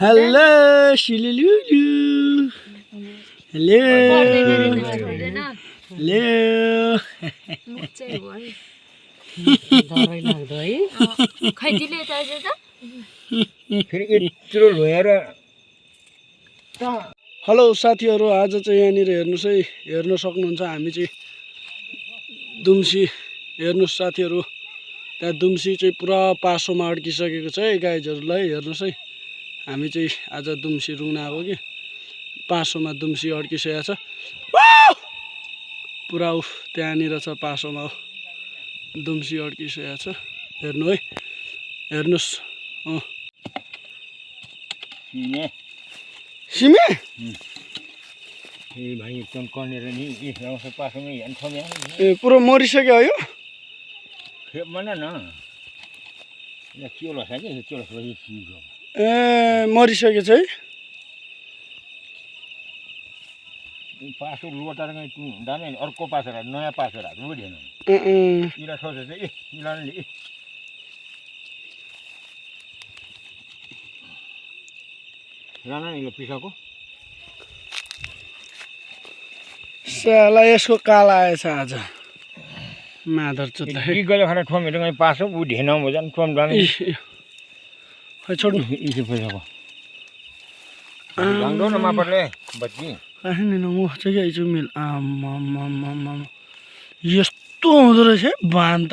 hello शिलुलुलु hello hello डरै लाग्दो है खै दिले त आज त फेरि यत्रो लोएर हेलो साथीहरू आज चाहिँ यहाँनिर हेर्नुस् है हेर्न सक्नुहुन्छ हामी चाहिँ दुम्सी हेर्नुस् साथीहरू त्यहाँ दुम्सी चाहिँ पुरा पासोमा अड्किसकेको छ है गाइजहरूलाई हेर्नुस् है हामी चाहिँ आज दुम्सी रुङ्न आएको कि पासोमा दुम्सी अड्किसकेको छ पुरा त्यहाँनिर छ पासोमा दुम्सी अड्किसकेको छ हेर्नु है हेर्नुस् सिमे ए भाइ एकदम कनेर नि आउँछ पासोमै हेर्न थम्या ए पुरो मरिसक्यो यो फेप मन न यहाँ चोलस है कि चोलस ए मरिसकेको छ है पासो लोटार हुँदा नि अर्को पासोर नयाँ पासोर हाल्नु पो ढेन इला सोचेछ ए इलाले राना नि पिसाको साला यसको काला आएछ आज मादर चुत्ला गयो खाना ठोमेर पासो उ ढेन हो जान ठोम जाने खै छोड्नु इसे पैसाको गाङ्दो न मापरले बच्ची नि म चाहिँ आइछु मिल आम्मामामामा यस्तो हुँदो रहेछ है बान त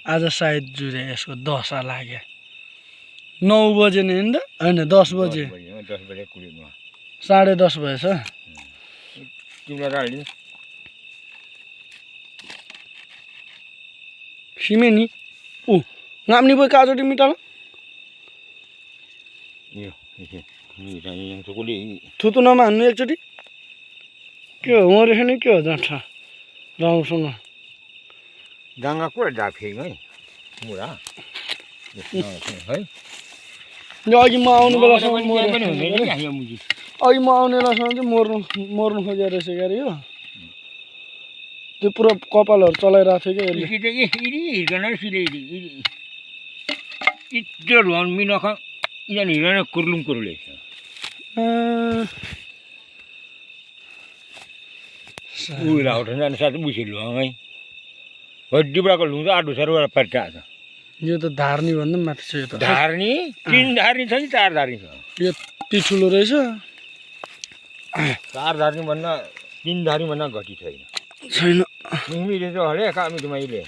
आज सायद जुरे यसको दशा लाग्यो 9 बजे नै नि त होइन 10 बजे 10 बजे कुलिमा 10:30 भएछ तिमीलाई राल्दिनु सिमे नि ऊ नाम्नी बोय काजोटी मिटाल यो यहाँ चोकोले थुतु नमान्नु एकचोटि के हो मरेछ नि के हो जाँठा राउँसँग डाङ्गा कुरा डाफेङ है मुरा है यो अघि म आउने बेलासम्म मुजी अघि म आउने बेलासम्म चाहिँ मर्नु खोजेर रहेछ गरे यो त्यो पुरा कपालहरू चलाइरहेको थियो क्या यसले मिनख यहाँ हिँडेर कुर्लुङ कुरुले उयो उठ्न जानु साथै बुझ्यो लुङ है डिब्राको लुङ चाहिँ 8 दुसरा पट्टा छ यो त धार्नी भन्दा माथि छ यो त धार्नी 3 धार्नी छ कि 4 धार्नी छ यति ठुलो रहेछ 4 धार्नी भन्दा 3 धार्नी भन्दा घटी छैन छैन उमीले चाहिँ हरे कामी मैले